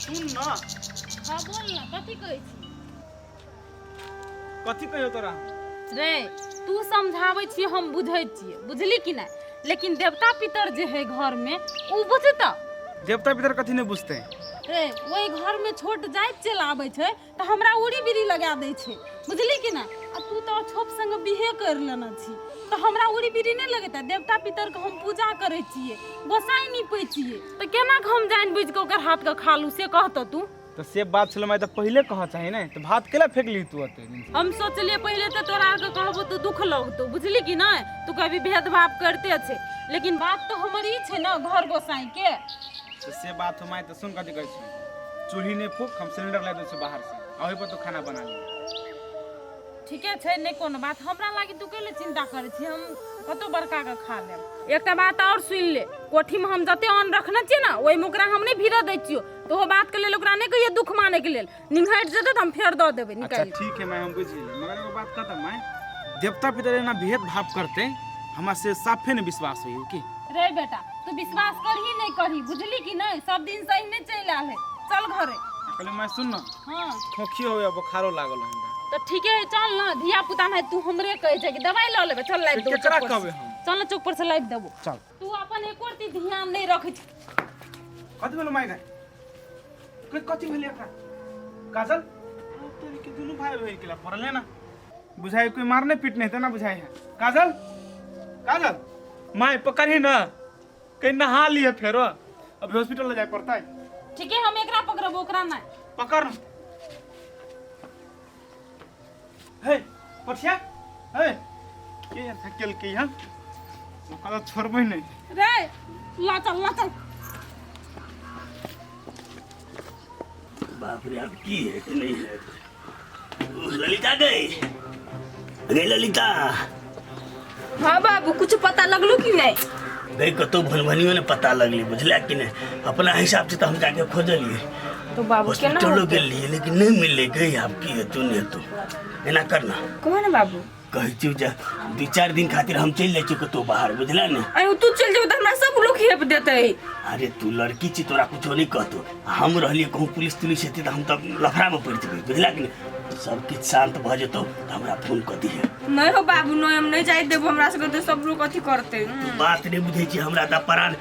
सुन ना। हाँ, बोल ना, कथी कहै छी? कथी कहियो तोरा? रे, तू समझाबै छी, हम बुझै छियै, बुझली कि नहि? लेकिन देवता पितर जे है घर में, उ बुझतऽ? देवता पितर कथी नहि बुझते? रे, ओहि घर में छोट जाति चलि आबै छै तऽ हमरा उड़ी बीड़ी लगा दै छै, बुझली कि नहि? आ तू तऽ छोप संग बिहे करि लेने छी, तऽ हमरा उड़ी बीड़ी नहि लगेतै? देवता पितरके हम पूजा करै छियै, गोसाई नीपै छियै, तऽ केना कऽ हम जानि बुझि कऽ ओकर हाथके खा लू, से कहतऽ तू? तऽ से बात छलै माय, तऽ पहिले कहऽ चाही ने। तऽ भात केला फेकली तू ओते दिन? हम सोचलियै पहिले तऽ तोरा आरके कहबो तऽ दुख लगतौ, बुझली कि नहि? तू कभी भेदभाव करिते छै, लेकिन बात तऽ हमर ई छै ने घर गोसाई के। तऽ से बात हो माय, तऽ सुन, कथी कहै छी, चूल्ही नहि फूक, हम सिलेंडर ला दै छियौ बाहर से, आ ओहि पर तू खाना बना ले। ठीके छै, नहि कोनो बात। हमरा लागी तू कैले चिंता करै छी? हम कतौ बड़का के खा लेब। एकटा बात आओर सुनि ले, कोठीमे हम जते अन्न रखने छियै ने, ओहिमे ओकरा हम नहि भीड़ऽ दै छियौ। तऽ ओहो बातके लेल ओकरा नहि कहियै दुख मानैके लेल। निंघटि जेतै तऽ हम फेर दऽ देबै। अच्छा। निकालि। ठीक है माय, हम बुझि गेलियै, मगर एगो बात कहता माय, देवता पितर एना भेदभाव करते, हमरा से साफे नहि विश्वास होइए की। रे बेटा, तू विश्वास करही नहि करही, बुझली कि नहि, सब दिन सही नहि चलि आयल है। चल घरे। कहलियै माय, सुन ने। हाँ। खोखी हो, बोखारो लागल है हमरा। तऽ ठीके है, चल ने। धिया पुता नहि, तू हमरे कहै छै कि दवाइ लऽ लेबै। चल, लाबि देबो। केकरा चौक पर कहबै से। हम? चल ने, चौक पर से लाबि देबो। चल। तू अपन एको रत्ती ध्यान नहि रखै छी। कथी भेलो माय? गए कथी भेलै एकरा? काजल, तोरी के दुनू भाई बहिन के ला पड़ल है ना, बुझाइ कोई मारने पीटने हेतै ना बुझाइ है। काजल, काजल, माय पकड़ही ना, कहीं नहा लिए फेरो, अभी हॉस्पिटल ले जाए पड़ता है। ठीके, हम एकरा पकड़ब, ओकरा नहि। पकड़ ना। हे पठिया, हे के यार थकेल के यहाँ, ओकरा छोड़बै नहीं। रे, ला चल, ला चल। बाप रे, अब की है कि नहीं है? ललिता गई, गई ललिता। हाँ बाबू, कुछ पता लगलू कि नहीं? गई, कतौ भनभनियो ने पता लगली, बुझला कि नहीं? अपना हिसाब से तो हम जाके खोजलिए। तो बाबू, केना हॉस्पिटलो होतै? गेलिए, लेकिन नहीं मिलले। गई, आब की हेतौ नहीं हेतौ, एना करना। कहो ने बाबू। कहै छियौ जे 2-4 दिन खातिर हम चलि जाइ छियौ कतौ बाहर, बुझला ने? अरे, तू चल जेबो तऽ हमरा सब लोग हेप देतै। अरे, तू लड़की छी, तोरा कुछो नहीं कहतो। हम रहलिए, कहूँ पुलिस तुलिस हेतै तऽ हम तऽ लफड़ामे पड़ि जेबै, बुझला कि नहीं? सब किछु शांत भऽ जेतौ तऽ हमरा फोन कऽ दिहे। नहीं हो बाबू, नहीं, हम नहीं जाय देबो। हमरा सबके तऽ सब लोग अथी करतै। तू बात नहीं बुझै छी, हमरा तऽ प्राण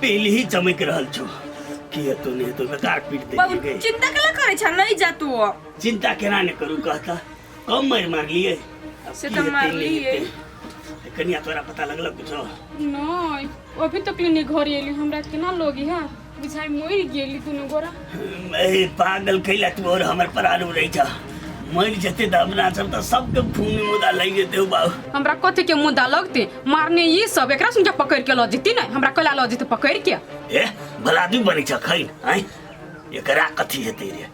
पहले ही चमकि रहल छौ। की हेतौ नहीं हेतौ, बेकार पीट बाबू, देलियै गई। चिंता केला करै छ? नहीं जा तू। चिंता केना नहीं करू कहता? कम मारि मारलियै आब? से की तऽ हेतै, नहि मारलियै। हेतै। कनिया, तोरा पता लगल कुछो? नहीं, अभी तक ले घर एली, हमरा केना लगी है? बुझाइ मरि गेली दुनू गोरा। ए पागल, कैला तू और हमर प्राण उड़ै छ? मरि जेतै तऽ अपना सब तऽ सबके खून मुदा लागि जेतै हौ बाबू। हमरा कथी के मुद्दा लगते मारने? ई सब एकरा सुन के पकड़ के ल जेती ने, हमरा कैला ल जेते पकड़ के? ए भला आदमी बनै छ खैन आँय, एकरा कथी हेतै रे?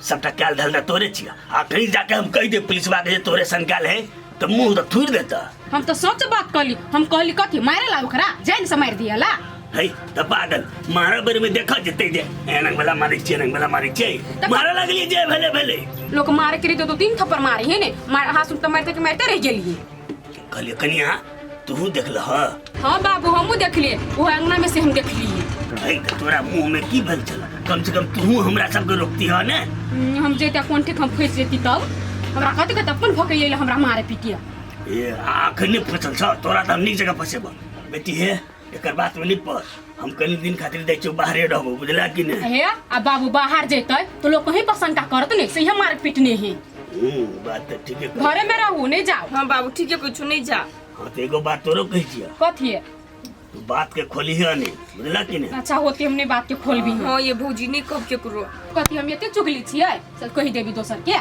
सबटा कैल धल तोरे छिया, आ कहीं जाके हम कहि दे पुलिसवा के जे तोरे संग कैल है, तऽ मुंह तऽ थुरि देता। हम तो सच बात कहली। हम कहली कथी मारे ला ओकरा, जान से मार दियाला। है तऽ पागल, मारा बेर में देखा जेतै जे एनंग वाला मारै छियै, एनंग वाला मारै छियै। मारा लगली जे भेले भेले। लोक मारे के रही तो 3 थप्पड़ मारे है ने, मार हाथ सुन तो मारते के मारते रह गेलिए। कहलिए कनिया, तूहू देखलह? हाँ बाबू, हमहू देखलिए, वो अंगना में से हम देखलिए। है तऽ तोरा मुंह में की भेल छल? कम से कम तूहू हमरा सबके रोकती ह ने। हम जैते कोन ठीक, हम फंस जेती तब हमरा कथी कहते? अपन भके अइले हमरा मारे पीटिए। ए आखने फंसल छ तोरा, तऽ हम नीक जगह फंसेब। बेटी हे, एकर बात में नहीं पड़, हम कनी दिन खातिर जाइ छियौ, बाहरे रहबो, बुझला कि नहीं? हे आ बाबू, बाहर जैते तो लोग कहीं पर शंका करत नहीं, सही मारे पीटने है। बात तऽ ठीके कहै। घरे में रहू, नहीं जाओ। हाँ बाबू, ठीके कुछ नहीं जा। हाँ, तऽ एगो बात तोरो कहै छियौ। कथी है? तू बात के खोली है नहीं, बुझला कि नहीं? अच्छा होती, हमने बात के खोल भी है। हाँ ये भौजी, नहीं कहब केकरो। कथी हम एते चुगली छियै से कहि देबी दोसर के?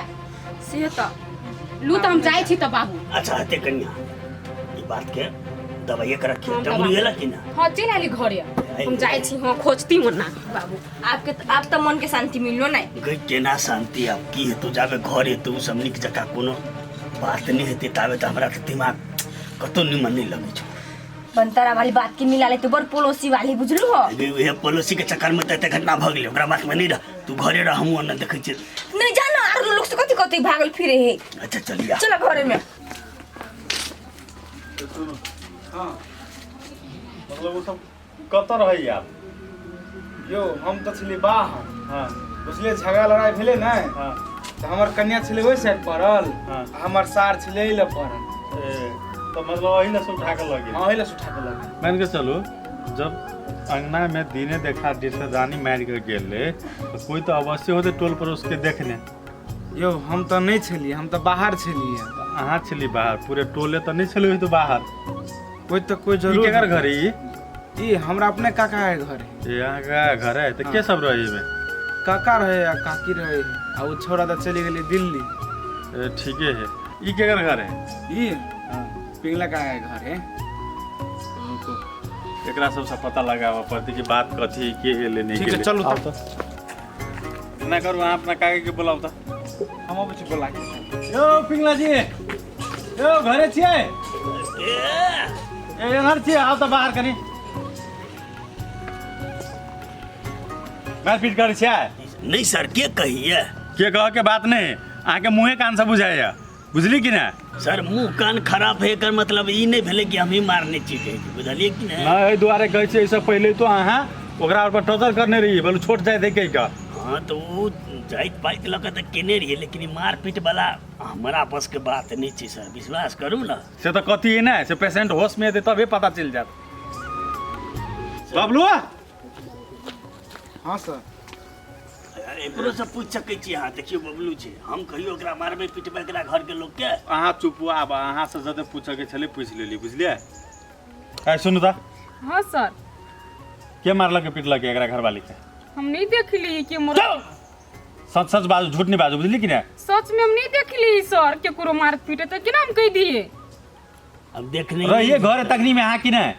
से तऽ लू, तऽ हम जाइ छी तऽ बाबू। अच्छा हते कन्या, ई बात के दबाइए के रखिए। हम डमरू दबा- एला कि ना? हाँ, चलि आली घरे, हम जाइ छी। हाँ, खोजती मुन्ना बाबू। आपके आप तऽ मन के शांति मिललो नहीं? गई, केना शांति? आब की हेतौ? जाबे घर हेतौ ओ सब नीक जकाँ कोनो बात नहि हेतै ताबे तऽ हमरा तऽ दिमाग कतौ निमन नहि लगै छौ। बनतारा वाली बात के मिला ले, तू बड़ पड़ोसी वाली, बुझलू हो? गई, उहे पड़ोसी के चक्कर में तऽ एते घटना भऽ गेलै। ओकरा बात में नहि रह, तू घरे रह, हमहूँ ओन्ने देखै छियै। नहीं जाना, आर लोग से कथी कथी भागल फिरे है। अच्छा, चलिया। चलो घरे में। सुनू। हाँ, मतलब ओ सब कतऽ रहैया? यौ हम तऽ छलियै बाहर। हाँ। बुझलियै, झगड़ा लड़ाइ भेलै ने। हाँ। तऽ हमर कन्या छलै ओहि साइड पड़ल। हाँ। आ हमर सार छलै एहि लए पड़ल। ए, तऽ मतलब एहि लए से उठा कऽ लऽ गेल? हाँ, एहि लए से उठा कऽ लऽ गेल। मान के चलू, जब अंगना में दिने देखा रिश्तेदानी मारि के गेल तऽ कोई तऽ अवश्य होते टोल पड़ोस के देखने। यौ, हम तऽ नहि छलियै, हम तऽ बाहर छलियै। तऽ अहाँ छली बाहर, पूरे टोले तऽ नहि छलै तऽ बाहर? कोई तऽ कोई ई जरूर। केकर घर है ई? ई हमरा अपने काका के घर है। ए, अहाँके घर है? तऽ के सब रहे एहिमे? काका रहे आ काकी रहे, आ ओ छोरा तऽ चलि गेलै दिल्ली। ए, ठीके है। ई केकर घर है? ई पिंगला काका के घर है। रुको, एकरा सबसँ पता लगाबऽ पड़तै कि बात कथी के गेलै नहि ठीक है, गेलै। चलू आउ। तऽ। तऽ एना करू, अहाँ अपना काकी के बोलाउ तऽ। हम अबै छी बोला के। यौ पिंगला जी, यौ, घरे छियै? ए, एम्हर छियै, आउ तऽ बाहर कनि। मारपीट करै छियै? नहीं सर, के कहिए? के कह के बात नहीं, अहाँके मुँहे कान से बुझाइया, बुझली कि नहि? सर, मुंह कान खराब है एकर मतलब ई नहीं भेलै कि हम ही मारने छी कहै छी, बुझलियै कि नहीं? नहि, एहि दुआरे कहै छियै, एहिसँ पहिले तो अहाँ ओकरा पर टॉर्चर करने रहियै, बोलू छोट जाइत है कहि कऽ। हाँ, तो ओ जाइत पाइत लऽ कऽ तऽ केने रहियै, लेकिन ई मारपीट वाला हमरा बस के बात नहीं छै सर, विश्वास करू ना। से तऽ कथी है ने, से पेशेंट होश में हेतै तबे पता चलि जायत। बबलू। हाँ सर। एकरो से पूछ सकै छी अहाँ। देखियौ, बबलू छै, हम कहियो ओकरा मारबै पिटबै एकरा घर के लोग के? अहाँ चुप, आब अहाँ से जते पूछऽ के छलै पूछि लेली, बुझलियै? आइ सुनू तऽ। हाँ सर। के मारलक पिटलक एकरा घरवाली के? हम नहीं देखली कि मोर। सच सच बाजू, झूठ नहीं बाजू, बुझली कि नहीं? सच में हम नहीं देखली सर, केकरो मार पीटे तऽ केना हम कहि दिए? अब देखने रहिए घरे तखनी में अहाँ कि नहीं?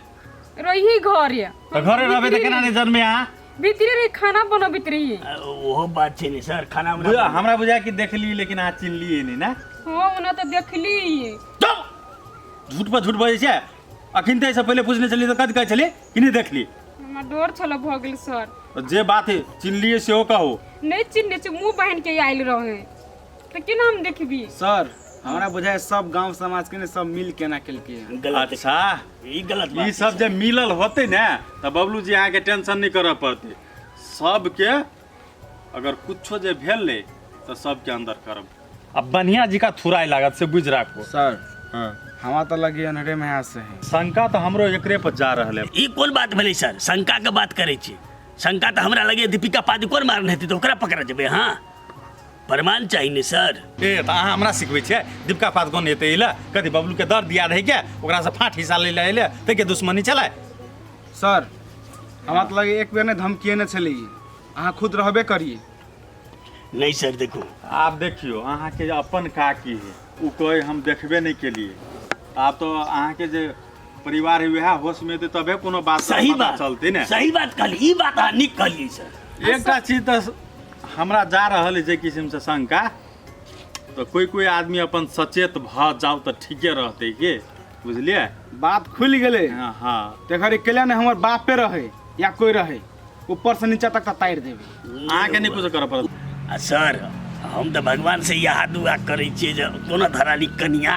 रही घर ये। तऽ घरे रहबै तऽ केना नहीं जनबै अहाँ? भीतरे रही, खाना बनबैत रहिए। ओहो बात छै ने सर, खाना उना। हमरा बुझाय कि देखली, लेकिन अहाँ चिन्हलियै नहीं ने? हाँ, ओना तऽ देखली। चुप! झूठ पर झूठ बजै छै। अखन तऽ एहिसँ पहिले पूछने छलियै तऽ कथी कहै छलियै कि नहि देखली? हमरा डर छल भऽ गेल सर। तऽ जे बात है चिन्हलियै सेहो कहू। नहीं चिन्हने छी, मुँह बान्हि के आयल रहे तऽ केना हम देखबी? सर, हमरा बुझाय सब गांव समाज के ने सब मिल केना केलकै हन। गलत। अच्छा। ई गलत बात ई सब जे मिलल होतै ने तऽ बबलू जी अहाँके टेंशन नहि करऽ पड़तै। सबके अगर कुछो जे भेल ने तऽ सबके अंदर करब आ बढ़िया जी का थुराइ लागत, से बुझि राखू। सर। हाँ। हमरा तऽ लगी अनहरे में से है। शंका तऽ हमरो एकरे पर जा रहल है। ई कोन बात भेलै सर, शंका के बात करै छी? शंका तऽ हमरा लगे दीपिका पादुकोण मारने हेतै तऽ ओकरा पकड़ा जेबै। हाँ, प्रमाण चाही ने सर। ए, तऽ अहाँ हमरा सिखबै छियै? दीपिका पादुकोण एतै एलै कथी, बबलू के दर्द याद है क्या? ओकरा से फाट हिस्सा लै लए एलै, ताहिके दुश्मनी छलै? सर, हमरा तऽ लगे एक बेर ने धमकिए छलै, अहाँ खुद रहबे करिए। नहीं सर, देखू। आब देखियौ, अहाँके जे अपन काकी है ओ कहै हम देखबे नहि केलियै। आब तऽ अहाँके जे परिवार है वएह होशमे एतै तबे कोनो बात सही पता बात चलतै ने। सही बात कहली, ई बात अहाँ नीक कहलियै सर। एकटा चीज तऽ हमरा जा रहल है जे किसिमसँ शंका, तऽ कोइ कोइ आदमी अपन सचेत भऽ जाउ तऽ ठीके रहतै के, बुझलियै? बात खुलि गेलै। हाँ हाँ। तेकर केला ने हमर बापे रहे या कोई रहे, ऊपर से नीचा तक तऽ तारि देबै। अहाँके नहि कुछो करऽ पड़त। आ सर, हम तऽ भगवान से इएह दुआ करै छियै जे कोनो धराली कनिया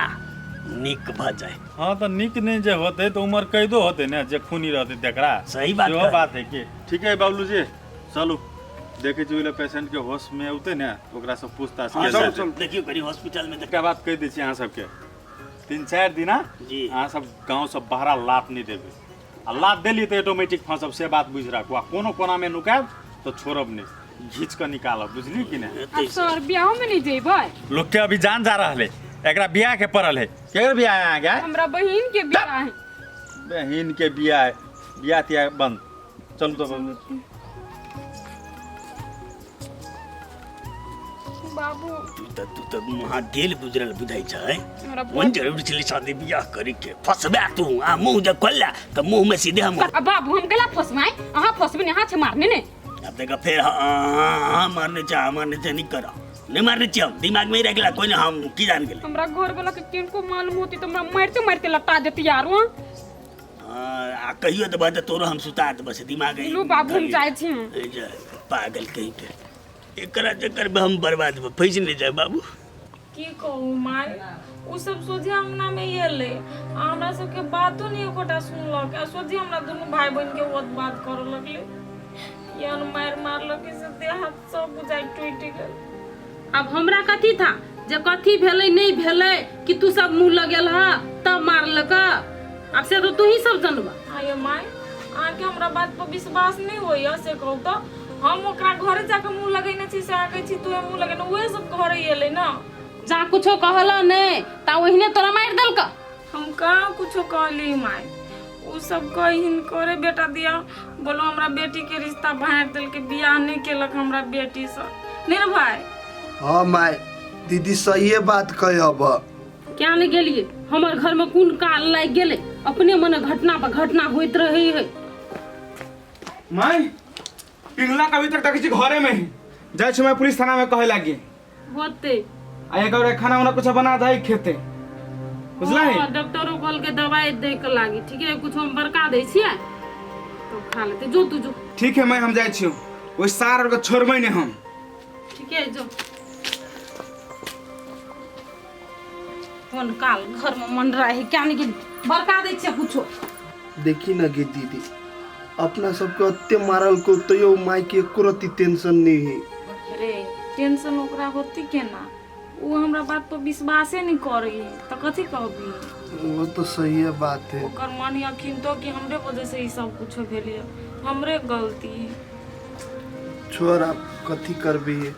नीक भऽ जाय। हाँ, तऽ नीक नहि जे होतै तऽ उमर कैदो होतै ने जे खूनी रहतै तकरा। सही बात सेहो कहली। बात है कि। ठीक है बाबलू जी, चलू, देखै छी ओहि पेशेंट के होश में औतै ने ओकरा से पूछताछ हाँ, कयल चलू, जेतै। चलू, देखियौ कनि हॉस्पिटल में। एकटा बात कहि दै छी अहाँ सबके, 3-4 दिना जी। अहाँ सब गाँव से बाहरा लात नहि देबै, आ लात देली तऽ ऑटोमेटिक फंसब, से बात बुझि राखू। आ कोनो कोनामे नुकायब तऽ छोड़ब नहि, घीच कऽ निकालब, बुझली कि नहि? आब सर, बियाहो में नहीं जेबै? लोक के अभी जान जा रहल है, एकरा बियाह के पड़ल है। केकर बियाह है अहाँके? हमरा बहिन के बियाह है। बहिन के बियाह है, बियाह तियाह बंद। चलू तऽ बंद। बाबू। तू तऽ वहाँ गेल गुजरल बुझाइ छै। हमरा कोन जरूरी छलै शादी बियाह करे के? फंसबे तू, आ मुंह जे खोलला तऽ मुंह में सीधे हम। अब बाबू, हम गेला फसवाई? अहाँ फसबे ने, अहाँ छै मारने ने। अब देखा फेर, हाँ हाँ हाँ, मारने छै, हाँ, मारने छै, नहीं करा, नहीं मारने छियै हम, दिमाग में ही रह गेला। कोई ना, हम की जान गेलै। हमरा घर वाला के किनको मालूम होती तो हमरा मारते मारते लटा देती यार वहाँ। हाँ, आ कहियो तऽ बात तोरो हम सुता देबऽ से दिमाग लू बाबू, हम जाइ छी हम। ए जे, पागल कहीं के, एकरा चक्कर में हम बर्बाद भऽ फँसि नहि जाय बाबू। की कहू माय, ओ सब सोझे अंगना में एलै आ हमरा सबके बातो नहि एकोटा सुनलक आ सोझे हमरा दुनू भाई बहिन के ओत बात करऽ लगलै। एहन देह हाथ सब बुझाइ टूटि गेल। अब हमरा कथी था जे कथी भेलै नहि भेलै कि तू सब मुँह लगेल ह तब मारलक। आब से तो तू ही सब जनबा। आयो माय, अहाँके हमरा बात पर विश्वास नहि होइए से कहू तऽ? हम ओकरा घरे जाके मुँह लगेने छी से अहाँ कहै छी तू मुँह लगेने, उहे सब घरे एलै ने। जा कुछो कहल नहि ता ओहिने तोरा मारि देलक। हम कहाँ कुछो कहली माय, उ सब कही हिनकरे बेटा दिया बोलो हमरा बेटी के रिश्ता भाँटि देलकै, बियाह नहि केलक हमरा बेटी से। नहि रे भाय? हाँ माय, दीदी सहिए बात कहब। क्या नहि गेलिए, हमर घर में कोन काल लागि गेलै, अपने मने घटना पर घटना होइत रहै है। माय, पिंगला के अभी तक देखै छी घरे में ही। जाइ छी मैं पुलिस थाना में कहे लागी। होते आ एक और खाना उना कुछ बना दही खेते, बुझला है? हाँ, डॉक्टरो कहलकै दवाई दै के लागी। ठीक है, कुछ हम बड़का दै छियै तो खा लेते। जो तू जो। ठीक है मैं, हम जाइ छी, ओहि सार के छोड़बै नहीं हम। ठीक है जो। कोन काल घर में मन रहे क्या नहीं गेली, बड़का दै छियै कुछो। देखी न गे दीदी, अपना सबके अत्ते मारल को तैयो माय के एको रत्ती टेंशन नहीं है। रे टेंशन ओकरा होती केना, ओ हमरा बात पर विश्वासे नहीं करे है तऽ कथी कहबी? वो तो सही है बात है। ओकर मन यकीन तो कि हमरे वजह से ई सब कुछ भेल है, हमरे गलती है। छोड़, आप कथी करबी है।